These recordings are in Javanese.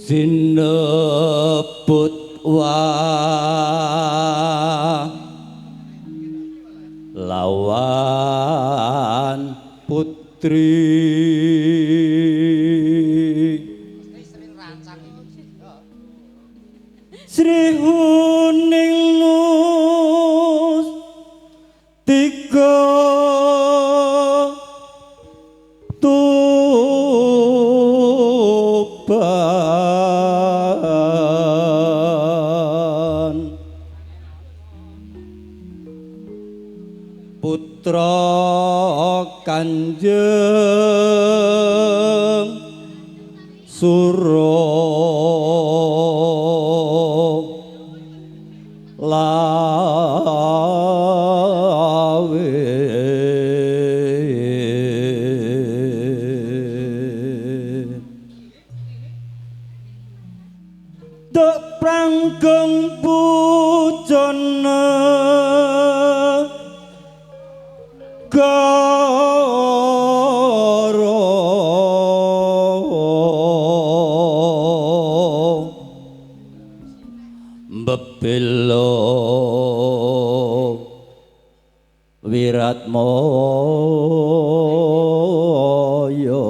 Sinebut wa lawan putri Sri Huning Mus Tiga Tuban Putra Kanjeng Suro Lawe Dek prangkeng pujana gara bebelo wiratmoyo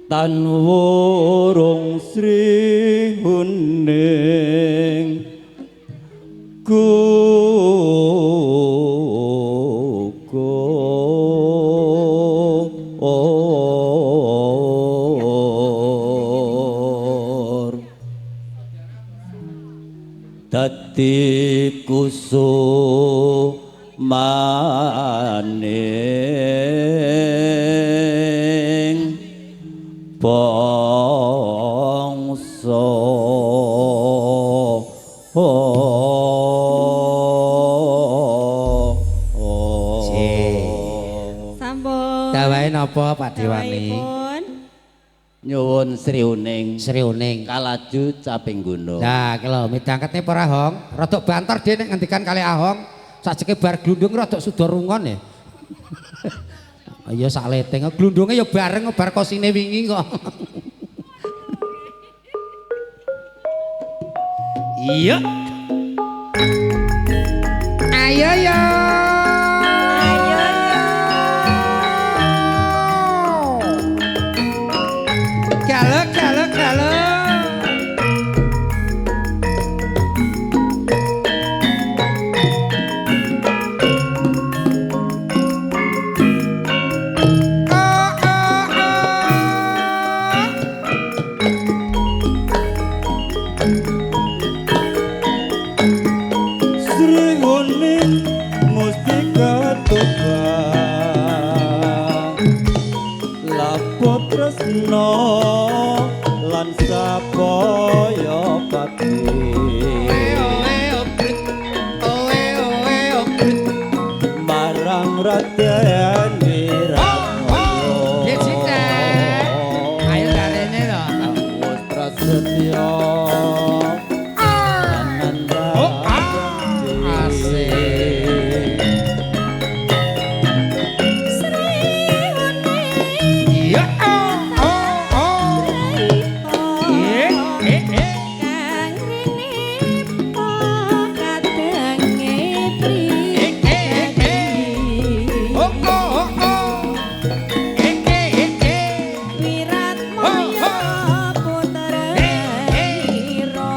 tan wurung Sri Huning gugur dadi kusumaning bangsa. Sampun. Dawahe napa Pak Dewani? Nyuwun Sri Huning. Sri Huning kalaju caping gunung. Nah, iki lho midhangkete para Ahong, rada banter dhewe nek ngendikan kali Ahong, sajeke bar glundung rada suda rungon ya. Iya sak leteng, glundunge ya bareng bar kosine wingi kok. Iya. Ayo yo. Ayo yo. Galo galo galo. Oh oh oh. Sri Huning Mustika Tuban lapo tresno lan sapaya pati marang Raden Wiratmoyo. Nggih, Cita. Ayo darene lho. Wis prasetya Oh, asik. Sri Huning Iya. Oh oh oh. Eh eh eh. Kang rinipta kadange Eh eh eh. Oh oh oh oh. Eh eh eh eh. Wiratmoyo putra ira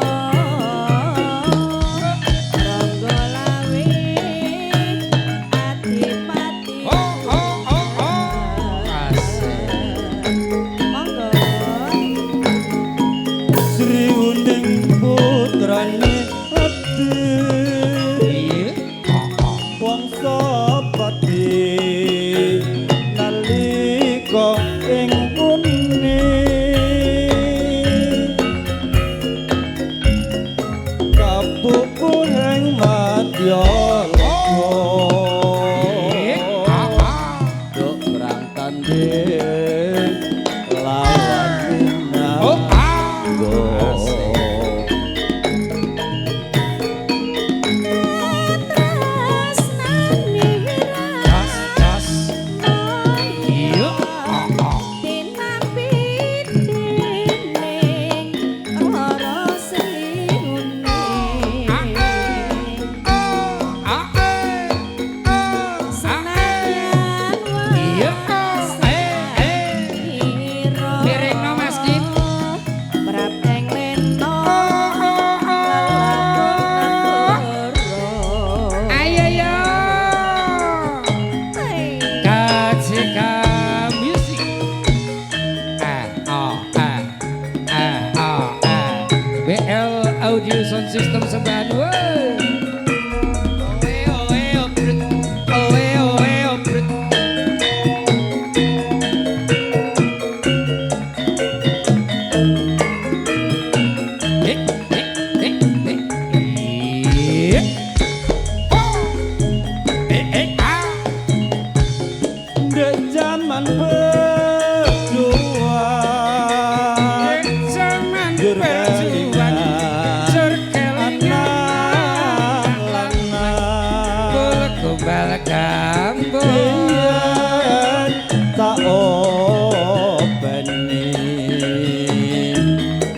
Rangga Lawe Adipati. Oh oh oh oh. Asik. Monggo. Sri Huning putrane abdi Iya. Wangsa pati nalika ing uni kapupuhing madya Eh, ah ah. Duk perang tanding lawan Oh ah. Asik. Tresnane Jas jas. pangestu sembahan. Woi. Oe oe obrut. Oe oe obrut. Eh eh eh eh. Iya. Oh. Eh eh ah. Ndek jaman berjuang, Zaman Jur berjuang, jur kelingan, anak lanang kul gombal gambul. Yen tak openi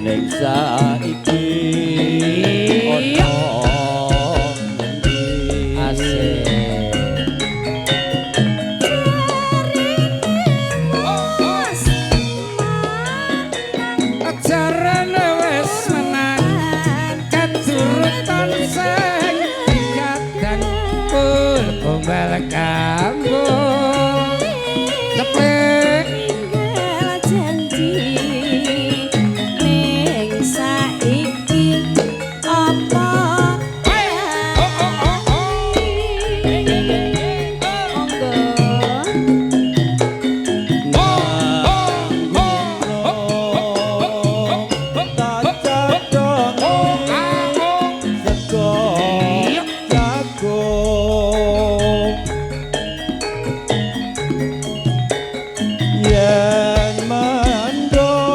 ning saiki ana ngendi. Asik. Ajarane wis menang, kadurutan sing digadang, kul gombal gambul. Ceplek. Tinggal janji ning saiki apa Oh oh oh oh. monggo. Tak cadhong sego jagung yen mendung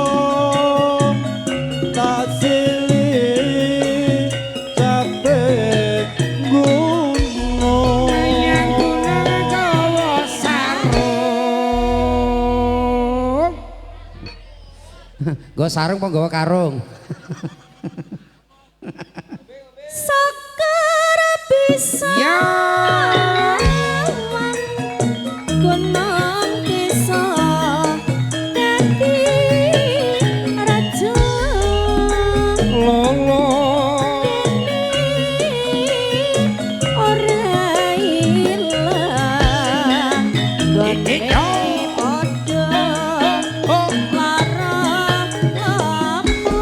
tak silih capek gunung. Menyang gunung gawa sarung. Nggawa sarung apa nggawa karung? Sekar bisa Ya. lawan gunung desa dadi raja. Lolo. Dene ora ilang gone padha lara apa.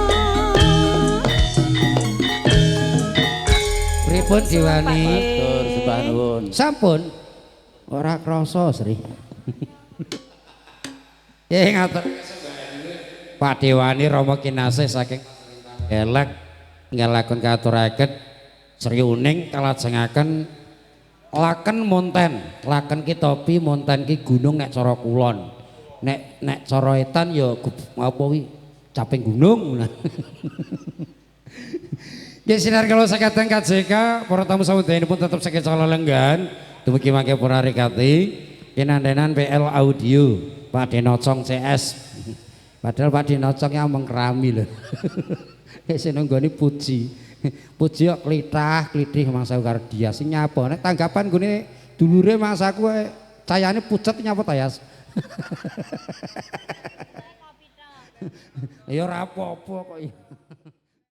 Pripun Diwani? Matur sembah nuwun. Sampun. Ora krasa, Sri. Nggih ngatur. Pak Dewani Rama Kinasih saking Gelek nggih katuraken Sri Uning kalajengaken laken monten, laken ki topi monten ki gunung nek cara kulon. Nek nek cara etan ya apa kuwi caping gunung. Nggih sinar kula sakateng KJK para tamu samudayanipun tetep saking lelenggan dumugi mangke pura rikati kinantenan PL Audio Pak Denocong CS. Padahal Pak Denocong ya mengkerami lho. Sing nunggoni puji. Puji kok klithah klithih mangsa karo dia sing nyapa nek tanggapan nggone dulure mangsaku cayane pucet nyapa ta Yas. Ya ora apa-apa kok.